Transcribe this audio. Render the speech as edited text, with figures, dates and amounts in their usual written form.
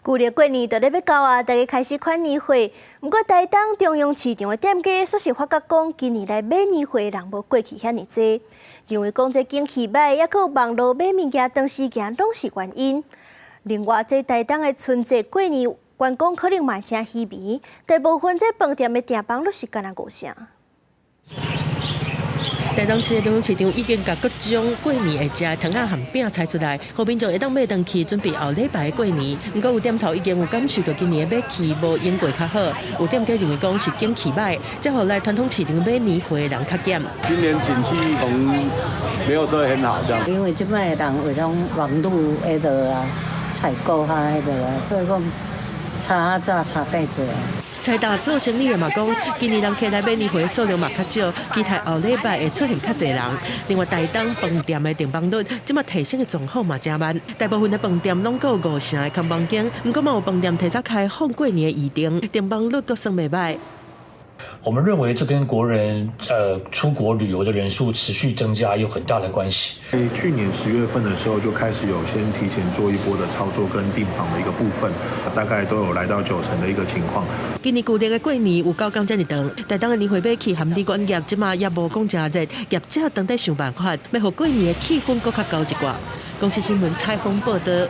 舊曆過年就咧欲到啊，大家開始款年貨。毋過台東中央市場的店家煞是發覺講，今年來買年貨的人無過去遐爾濟，認為講這景氣䆀，抑閣有網路買物件長時間攏是原因。另外，這台東的春節過年觀光可能嘛誠稀微，大部分這飯店的訂房攏是干焦五成。台東市的中央市場已經共各種過年會食的糖仔餡餅拆出來，予民眾會當買轉去準備後禮拜過年。毋過有店頭已經有感受到今年的買氣無往過較好，有店家認為講是景氣䆀，才予來傳統市場買年貨的人較減。今年景氣可能沒有說很好，這樣。因為這擺的人會攏網路彼落啊，採購較彼落啊，所以講差較早差變濟。菜擔做生意的嘛講，今年人客來買年貨數量嘛較少，期待後禮拜會出現較濟人。另外，台東飯店的訂房率這馬提升的狀況嘛誠慢，大部分的飯店攏閣有五成的空房間，毋過嘛有飯店提早開放過年的預訂，訂房率閣算袂䆀。我們認為這跟國人出國旅遊的人數持續增加有很大的關係。去年10月份的時候就開始有先提前做一波的操作跟訂房的一個部分，大概都有來到9成的一個情況。今年舊曆的過年有九工遮爾長，台東的年貨買氣和旅館業這馬也無講誠熱，業者當咧想辦法，欲予過年的氣氛閣較厚一寡。公視新聞採訪報導。